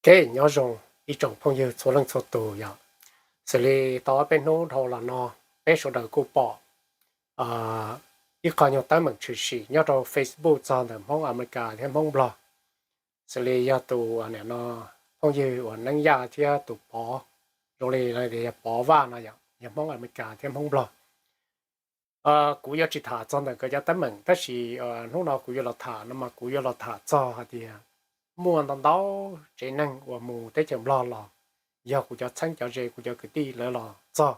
Ok, nyob zoo ib tsoom phooj ywg txhua leej txhua tus yom. Xws li tau ob peb hnub dhau los no, peb sawv daws kuj pom ib qho nyuag teeb meem tshwm sim nyob rau Facebook txog ntawm Hmoob Amelikas thiab Hmoob Nplog. Xws li yog tus nim no phooj ywg uas Neeb Yaj thiab tus Pov, zoo li yog Pov Vaj no yom, yog Hmoob Amelikas thiab Hmoob Nplog. Kuv yuav tsis tham txog ntawm nkawd cov teeb meem, tab sis hnub no kuv yuav los tham no mas kuv yuav los tham txog hais tias muaj ntau ntau tsev neeg uas mus teb chaws Nplog los, yog kuv cov txheeb cov ze, kuv cov kwv tij lawv los txog,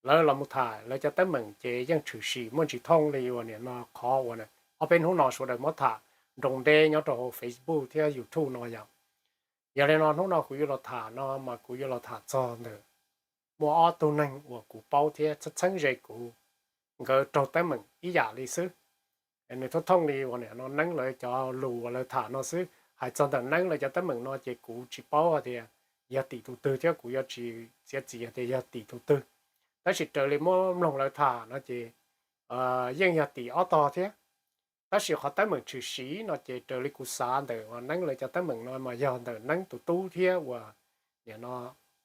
lawv los mus tham lawv cov teeb meem ces yeej tshwm sim muaj ntsis thooj li uas nim no qhov uas ob peb hnub no sawv daws muab tham nroo nteb nyob rau hauv Facebook thiab YouTube no yom. Yog li no hnub no kuv yuav los tham no mas kuv yuav los tham txog ntawm muaj ob tug neeg uas kuv paub thiab txheeb txheeb ze kuv, nkawd raug teeb meem ib yam li xwb. Nws thooj thooj li uas nim no Neeb lawv cov lus uas lawv tham no xwb. Hais txog ntawm Neeb lawv cov teeb meem no ces kuv tsis paub hais tias yog tim tus twg thiab kuv yuav tsis txiav txim hais tias yog tim tus twg. Tab sis raws li muab mloog lawv tham no ces yeej yog tim ob tog thiab. Tab sis qhov teeb meem tshwm sim no ces raws li kuv xav ntawm uas Neeb lawv cov teeb meem no mas yog ntawm Neeb tus tub thiab uas nim no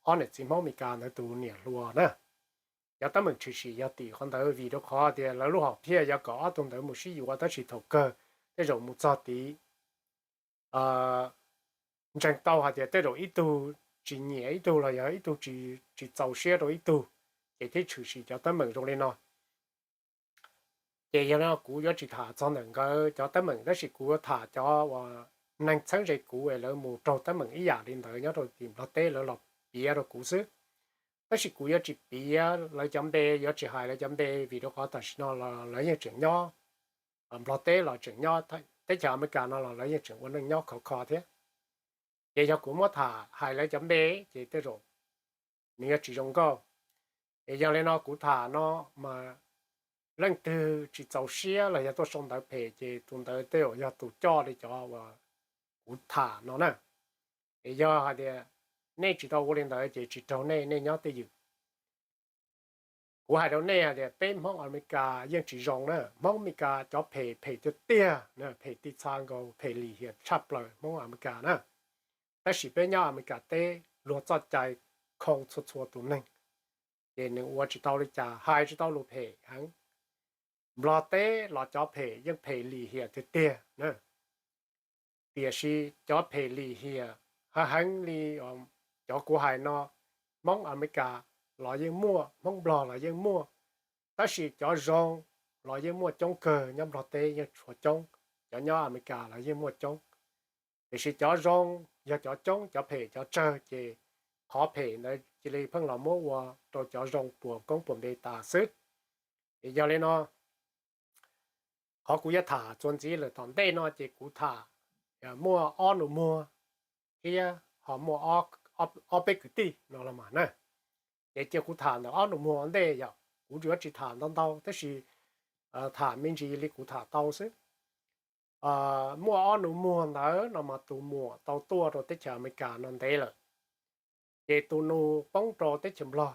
ob niam txiv Hmoob Amelikas ntawd tus niam hluas na. Cov teeb meem tshwm sim yog tim qhov ntawd vim rau qhov tias lawv lub hom phiaj yuav kom ob tug ntawd mus sib yuav, tab sis thaum kawg tej zaum mus txog tid ntseeg tau hais tias tej zaum ib tug tsis nyiam ib tug los yog ib tug tsis txaus siab rau ib tug, ces thiaj tshwm sim cov teeb meem zoo li no. Ces yog li no kuv yuav tsis tham txog ntawm nkawd cov teeb meem, tab sis kuv yuav tham cov uas neeg txheeb ze kuv es lawv mus raug teeb meem ib yam li ntawd nyob rau tim Nplog teb lawv los piav rau kuv xwb. Tab sis kuv yuav tsis piav lawv cov npe, yuav tsis hais lawv cov npe vim rau qhov tam sim no los lawv yeej tseem nyob Nplog teb los tseem nyob teb chaws Amelikas no los lawv yeej tseem ua neej nyob khov kho thiab. Ces yog kuv muab tham hais lawv cov npe ces tej zaum nws yuav tsis zoo nkauj. Es yog li no kuv tham no mas leej twg tsis txaus siab los yog tuaj sau ntawv phem ces tus ntawd tej zaum yog tus coj li cov uas kuv tham no na. Es yog hais tias nej tsis tau ua li ntawd ces tsis raug nej, nej nyob twj ywm. Kuv hais rau nej hais tias peb Hmoob Amelikas yeej tsis zoo na. Hmoob Amelikas cov phem phem tiag tiag, phem ti txha nkaus, phem lim hiam tshaj plaws Hmoob Amelikas na. Tab sis peb nyob Amelikas teb luag txoj cai khoo txhua txhua tus neeg, ces nws ua tsis tau li cas, hais tsis tau lus phem heev. Nplog teb los cov phem yeej phem lim hiam tiag tiag na. Tiam sis cov phem lim hiam heev heev li cov kuv hais no, Hmoob Amelikas los yeej muaj, Hmoob Nplog los yeej muaj, tab sis cov zoo los yeej muaj coob kawg, nyob Nplog teb yeej tshuav coob, cov nyob Amelikas los yeej muaj coob. Tiam sis cov zoo yog cov coob, cov phem cov tsawg, ces qhov phem ntawd cia li pheej los muab ua rau cov zoo puas koob puas npe tas xwb. Es yog li no, qhov kuv yuav tham txuas ntxiv lawm tom ntej no ces kuv tham muaj ob nus muag thiab ho muaj ob peb kwv tij no los mas na. Ces cia kuv tham ntawm ob nus muag ua ntej yom, kuv yuav tsis tham ntau ntau tab sis tham me ntsis li kuv tham tau xwb. Muaj ob nus muag ntawd no mas tus muam tau tuaj rau teb chaws Amelikas no ntev lawm, ces tus nus poob rau teb chaws Nplog.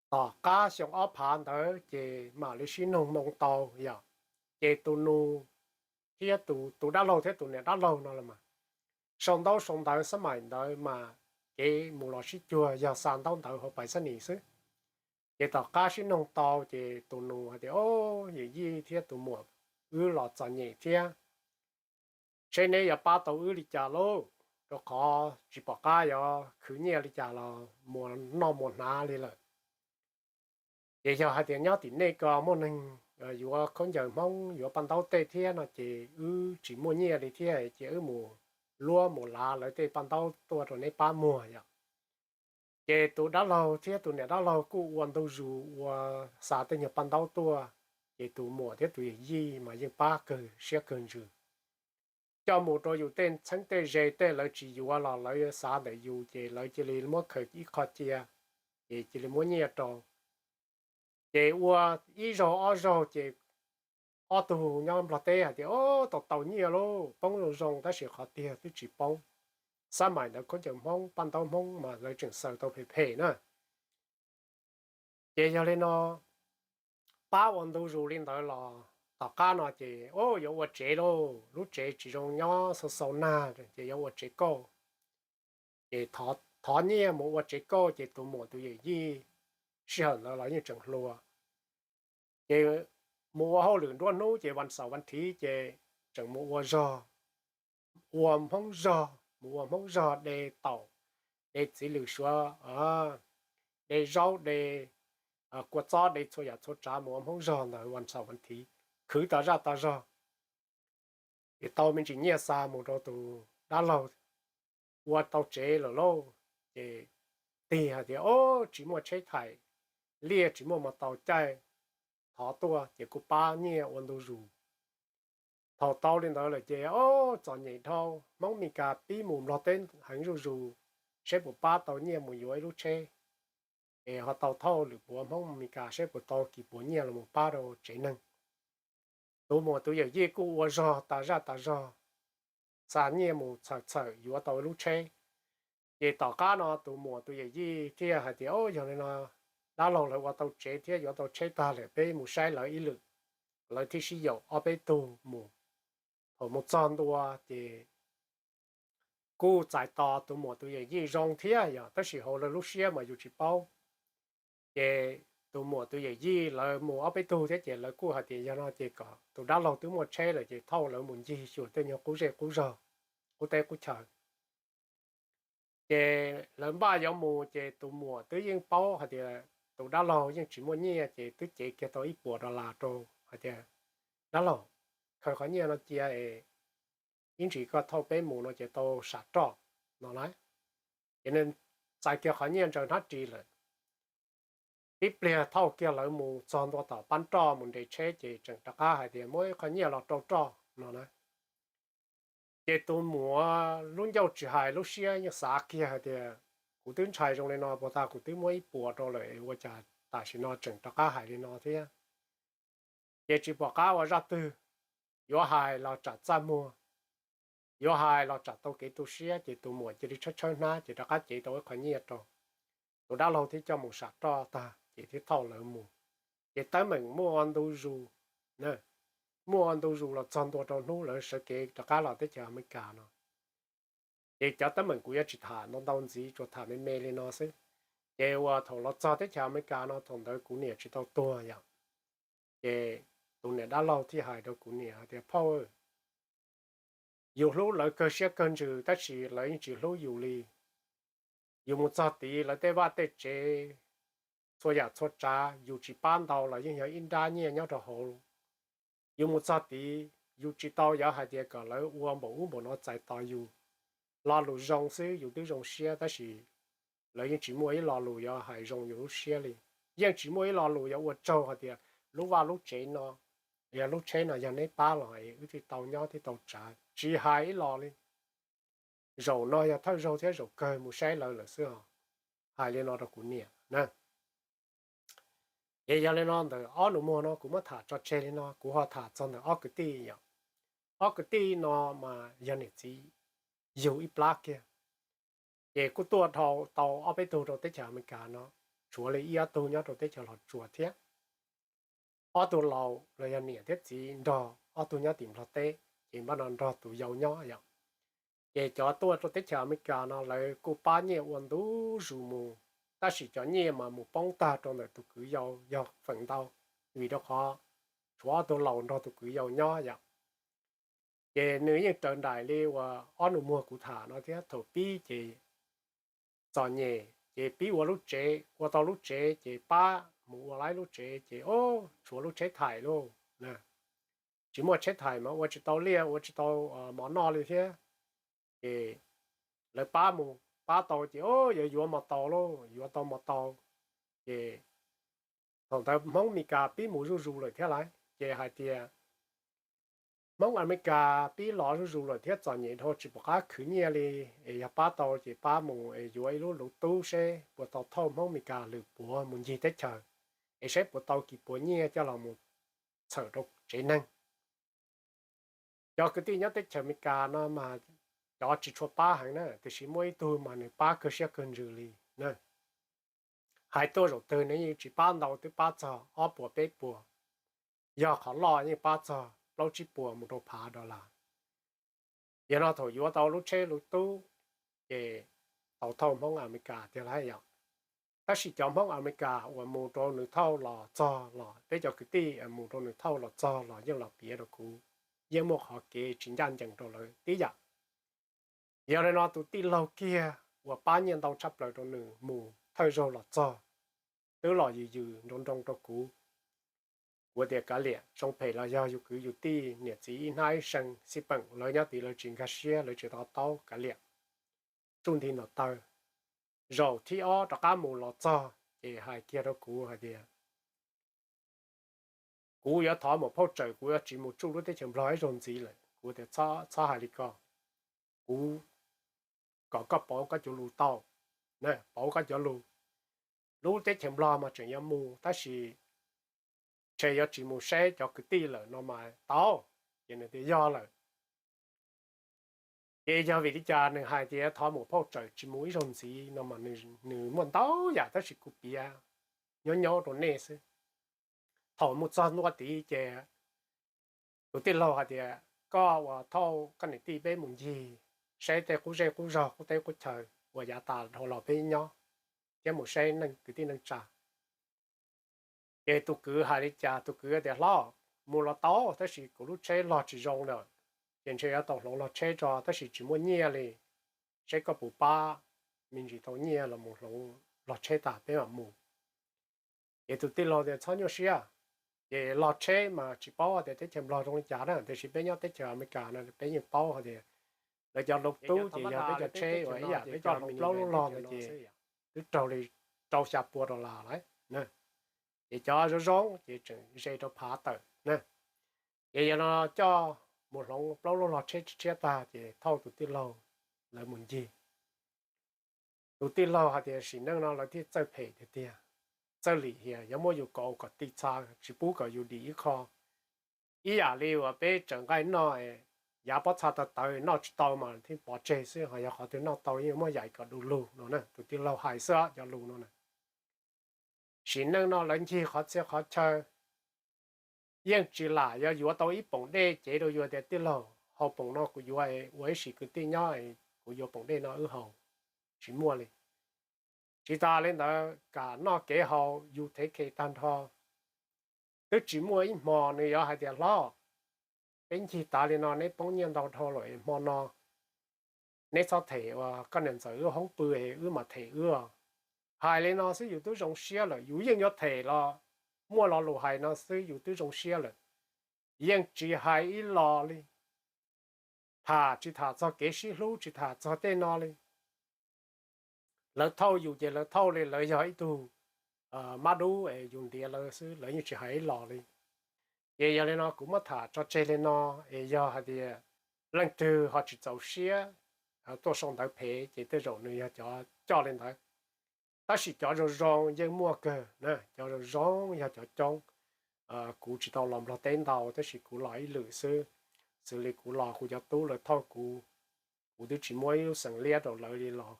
Tom qab xyoo ob phav ntawd ces mam li sib noog moo tau yom, ces tus nus thiab tus dab laug thiab tus niam dab laug no los mas sau ntaub sau ntawv xab maim ntawd mas kev mus los sib cuag yog xa ntaub ntawv hauv pais xab nis xwb. Ces tom qab sib noog tau ces tus nus hais tias, O, yawm yij thiab tus muam, wb los txom nyem thiab, seb neb yuav pab tau wb li cas lauj, rau qhov tsis pom qab yuav khwv nyiaj li cas los muas noj muas hnav li lawm. Ces yog hais tias nyob tim nej ko muaj neeg yuav khaub ncaws Hmoob, yuav paj ntaub tej thiab no ces wb tsis muaj nyiaj li thiab, ces wb mus luab mus lav lawv tej paj ntaub tuaj rau neb pab muag yom. Ces tus dab laug thiab tus niam dab laug kuj ua ntu zus ua xa tej nyuag paj ntaub tuaj, ces tus muam thiab tus yawm yij mas yeej pab kawg siab kawg ntsws, coj mus rau yus tej txheeb tej ze tej lawv tsis yuav los lawv xav ntawm yus ces lawv cia li muab khaws ib qho cia, ces cia li muab nyiaj rau. Ces ua ib zaug ob zaug ces ob tug nyob Nplog teb hais tias, O, tau tau nyiaj lauj, poob zoo zoo, tab sis qhov tiag twb tsis poob. Xab maim ntawd khaub ncaws Hmoob paj ntaub Hmoob mas lawv tseem xaws tau phem phem na. Ces yog li no, pab ua ntu zus li ntawd los tom qab no ces, O, yuav ua tsev lauj, lub tsev tsis zoo nyob, xau xau nag, ces yuav ua tsev kauj. Ces thov nyiaj mus ua tsev kauj ces tus muam tus yawm yij sij hawm ntawd los yeej tseem hluas. Ces mus ua hauj lwm nruab hnub ces vas xaum vas thiv ces tseem mus ua zog, ua hmoob zog, mus ua hmoob zog de taum, de txiv lws suav, de zaub, de kua txob, de txhua yam txhua tsav mus ua hmoob zog ntawd vas xaum vas thiv, khwv tas zaj tas zog. Ces tau me ntsis nyiaj xa mus rau tus dab laug ua tau tsev lawm lauj. Ces tig hais tias, o, tsis muaj tsheb thaim, liaj tsis muaj mos taus caij, thov tuaj ces kuj pab nyiaj ua ntu zus. Thaum tau li ntawd lawm ces, o, txom nyem dhau, Hmoob Mes Kas pib mus Nplog teb heev zuj zus, saib puas pab tau nyiaj mus yuav ib lub tsheb es ho tau thauj lwm puav Hmoob Mes Kas saib puas tau kis puav nyiaj los mus pab rau tsev neeg. Tus muam tus yawm yij kuj ua zog tas zaj tas zog, xa nyiaj mus txhawm txhawm yuav tau ib lub tsheb. Ces tom qab no tus muam tus yawm yij thiaj hais tias, o, yog li no dab laug lawv ua tau tsev thiab yuav tau tsheb tag lawm, peb mus saib lawv ib lwm, lawv thiaj sib yaum ob peb tug mus. Thaum mus txog ntua ces kuj txais tos tus muam tus yawm yij zoo thiab yog, tab sis hauv lawv lub siab mas yus tsis paub. Ces tus muam tus yawm yij lawv mus ob peb tug thiab ces lawv kuj hais tias yog no ces kom tus dab laug twb muaj tsheb lawm ces thauj lawv mus ncig xyuas tej nyuag qub zej qub zog, qub teb qub chaw. Ces lawv npaj yuav mus ces tus muam twb yeej paub hais tias tus dab laug yeej tsis muaj nyiaj ces twb cev kiag tau ib puas dollar rau hais tias, dab laug, khaws qhov nyiaj no cia es ib ntsis koj thauj peb mus no ces tau sam roj no na. Ces nws txais kiag qhov nyiaj ntsaws hnab ris lawm, tib pliag thauj kiag lawv mus txog ntua tom pab roj mus nres tsheb ces tseem rov qab hais tias muab ib qho nyiaj los rau roj no na. Ces tus muam lub ncauj tsis hais lub siab yeej xav kiag hais tias, kuv twb ntshai zoo li no puag ta kuv twb muab ib puas rau lawm ua cas tam sim no tseem rov qab hais li no thiab. Ces tsis pom qab ua zaj twg, yuav hais los tsam txaj muag, yuav hais los tsam tau kev tu siab ces tus muam cia li tshawb tshawb hnab ces rov qab cev tau ib qho nyiaj rau. Tus dab laug thiaj coj mus sam roj tag ces thiaj thauj lawv mus. Ces teeb meem muaj ua ntu zus, muaj ua ntu zus los txog ntua rau hnub lawv sawv kev rov qab los teb chaws Amelikas no. Ces cov teeb meem kuv yuav tsis tham ntau ntau ntxiv, tsuas tham me me li no xwb. Ces uas thaum los txog teb chaws Amelikas no thaum ntawd kuv niam tsis tau tuag yom. Ces tus niam dab laug thiaj hais rau kuv niam hais tias, phauj, yus hlub lawv kawg siab kawg ntsws tab sis lawv yeej tsis hlub yus li. Yus mus txog tid lawv tej vaj tej tsev, txhua yam txhua tsav yus tsis pab ntau los yeej yog ib nrab nyiaj nyob rau hauv. Yus mus txog tid yus tsis tau yuav hais tias kom lawv ua npaum ub npaum no txais tos yus. Lo lus zoo xwb yus twb zoo siab tab sis lawv yeej tsis muaj ib lo lus yuav hais zoo yus lub siab li. Yeej tsis muaj ib lo lus yuav ua tsaug hais tias lub vaj lub tsev no, yog lub tsheb no yog neb pab los wb thiaj tau nyob thiaj tau tsav, tsis hais ib lo li. Zaum no yog thawj zaug thiab zaum kawg mus saib lawv lawm xwb os. Hais li no rau kuv niam na. Ces yog li no ntawm ob nus muag no kuv muab tham tso tseg li no, kuv ho tham txog ntawm ob kwv tij yom. Ob kwv tij no mas yog niam txiv yug ib plab kiag. Ces kuj tuaj dhau tau ob peb tug rau teb chaws Amelikas no, tshuav li ib ob tug nyob rau teb chaws Los Tsuas thiab. Ob tug laus los yog niam thiab txiv nrog ob tug nyob tim Nplog teb, ces npaj no nrog tus yau nyob yom. Ces cov tuaj rau teb chaws Amelikas no lawv kuj pab nyiaj ua ntu zus mus, tab sis cov nyiaj mas mus poob tag rau ntawm tus kwv yau yog feem ntau, vim rau qhov tshuav ob tug laus nrog tus kwv yau nyob yom. Ces nws yeej raws nraim li uas ob nus muag kuv tham no thiab, thaum pib ces txom nyem ces pib ua lub tsev, ua tau lub tsev ces pab mus ua laib lub tsev ces o, tshuav lub tsheb thaim lauj. Tsis muaj tsheb thaim mas ua tsis tau liaj ua tsis tau mov noj li thiab. Ces lawv pab mus pab tau ces o, yuav yuav mos taus lauj, yuav tau mos taus. Ces thaum ntawd Hmoob Amelikas pib mus zuj zus lawm thiab lauj, ces hais tias Hmoob Amelikas pib los zuj zus lawm thiab txom nyem dhau tsis pom qab khwv nyiaj li, es yog pab tau ces pab mus es yuav ib lub luv tub seb puas tau thauj Hmoob Amelikas lwm puav mus ncig teb chaws, es saib puas tau kis puav nyiaj coj los mus txhawm rau tsev neeg. Cov kwv tij nyob teb chaws Amelikas no mas cov tsis tshua pab heev na, tiam sis muaj ib tug mas nws pab kawg siab kawg ntsws li na. Hais tuaj zaum twg nws yeej tsis pab ntau, twb pab txog ob puas peb puas, yog qhov loj yeej pab txog plaub tsib puas mus rau phav dollar. Yog no thaum yuav tau lub tsheb lub tub, ces tau thauj Hmoob Amelikas tiag lawm yom. Tab sis cov Hmoob Amelikas uas mus rau nws thauj los txog los peb cov kwv tij mus rau nws thauj los txog los yeej los piav rau kuv, yeej muaj qhov kev tsis ncaj ncees rau lawv tib yam. Yog li no tus tij laug kiag uas pab nyiaj ntau tshaj plaws rau nws mus thawj zaug los txog, twb los yws yws nroo nroo rau kuv. Kuv tias kav liam, zoo phem los yog yus kwv yus tij niam txiv ib hnab ib see xij peem, lawv nyob tid lawv tsis nkag siab lawv tsis to taub, kav liam, tsuj nthi ntawm taw. Zaum thib ob rov qab mus los txog ces hais kiag rau kuv hais tias kuv yuav thov mus phauj tsawm, kuv yuav tsis mus tsuj lub teb chaws Nplog ib zaug ntxiv lawm. Kuv tias txhob hais li ko, kuv kom koj pauv koj cov lus tau, pauv koj cov lus. Lub teb chaws Nplog mas tseem yuav mus tab sis ntshe yuav tsis mus saib cov kwv tij lawm no mas tau. Ces nws tias yog lawm. Ces yog vim li cas nws hais tias thov mus phauj tsawm tsis mus ib zaug ntxiv no mas nws muaj ntau yam tab sis kuv piav nyob nyob rau nej xwb. Thaum mus txog ntua tid ces tus tij laug hais tias koj uas thauj koj niam tij peb mus ncig saib tej qub zej qub zog qub teb qub chaw uas yav tas dhau los peb nyob, thiab mus saib neeg kwv tij neej tsa. Ces tus kwv hais li cas, tus kwv tias hlob, mus los tau tab sis kuv lub tsheb log tsis zoo lawm, ces ntshe yuav tau hloov log tsheb tso tab sis tsis muaj nyiaj li, saib koj puas pab me ntsis tau nyiaj los mus hloov log tsheb tas peb mam mus. Ces tus tij laug tias txhob nyuaj siab, ces log tsheb mas tsis paub tias teb chaws Nplog zoo li cas na, tiam sis peb nyob teb chaws Amelikas no peb yeej paub hais tias lawv cov lub tub ces yog peb cov tsheb uas ib yam peb coj hloov plaub lub log ntawd ces twb raug li rau xya pua dollar lawm. Ces cov zoo zoo ces tseem ze rau phav tawm na. Ces yog no coj mus hloov plaub lub log tsheb tshiab tag ces thauj tus tij laug lawv mus ncig. Tus tij laug hais tias sim neej no lawv thiaj txawj phem tiag tiag, txawj lim hiam, yuav muab yus kauv kom ti txha tsis pub kom yus dim ib qho. Ib yam li uas peb tsaws nqaij noj, yav pob txha tawv tawv noj tsis tau mas thiaj pov tseg xwb, ho yog qhov twg noj tau yeej muab yaim kom du lug no na. Tus tij laug hais xwb cov lus no na. Sim neej no lawv ncig qhov txhia qhov chaw yeej tsis lam yuav yuav tau ib poom dej cev rau yus tias tij laug, hauv poom no kuv yuav ua ib sim kwv tij nyob, kuv yuav poom dej no wb haus, tsis muaj li. Tsis tas li ntawd kam noj kev haus yus thev khe tag nrho. Twb tsis muaj ib hmo nws yuav hais tias hlob, peb ncig tas li no neb poob nyiaj ntau dhau lawm hmo no neb txhob them uas koj niam ntxawm wb hoob pw es wb mam them wb. Hais li no xwb yus twb zoo siab lawm, yus yeej yuav them los muaj lo lus hais no xwb yus twb zoo siab lawm. Yeej tsis hais ib los li, tham tsis tham txog kev sib hlub tsis tham txog tej no li. Lawv thauj yus ces lawv thauj li lawv yog ib tug mab dub es yus ntiav lawv xwb, lawv yeej tsis hais ib los li. Ces yog li no kuv muab tham tso tseg li no, es yog hais tias leej twg ho tsis txaus siab tuaj sau ntawv phem ces tej zaum nws yog cov coj li ntawd. Tab sis cov zoo zoo yeej muaj kawg, cov zoo zoo yog cov coob. Kuv tsis tau los Nplog teb ntau tab sis kuv los ib lwm xwb, xws li kuv los kuv cov tub lawv thauj kuv, kuv twb tsis muab ib lub xeem liab rau lawv li los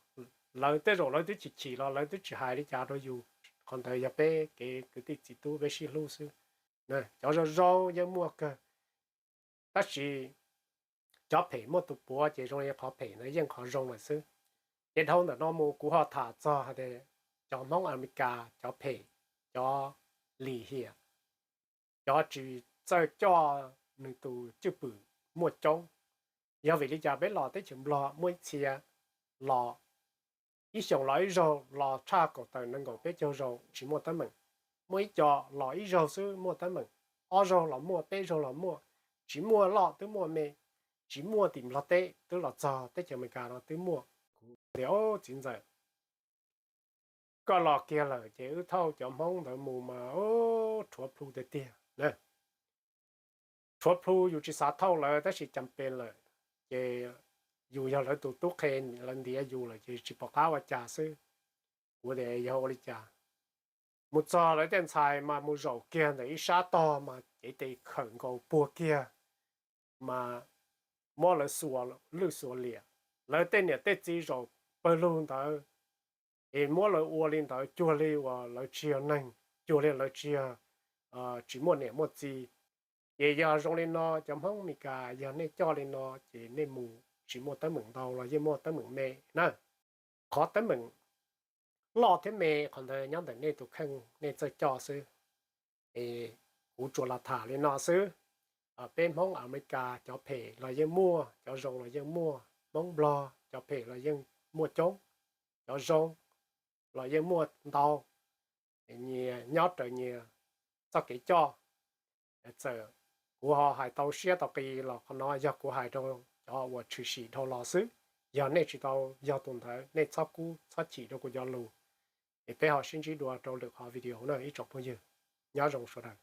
lawv tej zaum lawv twb chim chim los lawv twb tsis hais li cas rau yus. Qhov ntawd yog peb kev kwv tij txiv tub peb sib hlub xwb. Cov zoo zoo yeej muaj kawg, tab sis cov phem muaj tus puav ces zoo li qhov phem ntawd yeej qhov zoo lawm xwb. Ces dhau ntawm no mus kuv ho tham txog hais tias cov Hmoob Amelikas cov phem, cov lim hiam, cov tsis txawj coj nws tus cwj pwm muaj coob. Yog vim li cas peb los teb chaws Nplog muaj ib txhia los ib xyoos los ib zaug los tshaj kaum tawm nees nkaum peb caug zaus tsis muaj teeb meem, muaj ib co los ib zaug xwb muaj teeb meem, ob zaug los muaj, peb zaug los muaj, tsis muaj loj twb muaj me, tsis muaj tim Nplog teb twb los txog teb chaws Amelikas no twb muaj. Kuv tias txiv ntxawm, koj los kiag lawm ces wb thauj cov Hmoob ntawd mus mas rhuav plhu tiag tiag na. Rhuav plhu yus tsis xav thauj lawv tab sis cas pes lawm, ces yus yog lawv tus tub qhe, lawv ntiav yus lawm ces tsis pom qab ua cas xwb. Kuv tias yog ua li cas? Mus txog lawv tej ntxhais mas mus zaum kiag ntawm ib sab tog mas cev tes khawm nkaus puag kiag, mas muab lawv xuas lwj xuas liam. Lawv tej niam tej txiv zaum pawg lug ntawd es muab lawv ua li ntawd cuag li uas lawv tsis yog neeg, cuag li lawv tsis yog, tsis muaj niam muaj txiv. Ces yog zoo li no cov Hmoob Meskas yog nej coj li no ces nej mus tsis muaj teeb meem ntau los yeej muaj teeb meem me na. Qhov teeb meem loj thiab me qhov ntawd nyob ntawm nej tus kheej nej txawj coj xwb. Es kuv tsuas los tham li no xwb. Peb Hmoob Amelikas cov phem los yeej muaj, cov zoo los yeej muaj. Hmoob Nplog cov phem los yeej muaj coob, cov zoo los yeej muaj ntau. Nyias nyob raws nyias txoj kev coj. Txawm kuv ho hais tau siab tau qis los qhov no yog kuv hais rau cov uas tshwm sim dhau los xwb. Yog nej tsis tau yog tus ntawd nej txhob kub txhob chim rau kuv cov lus. Es peb ho sib ntsib dua rau lwm qhov video na ib tsoom phooj ywg. Nyob zoo sawv daws.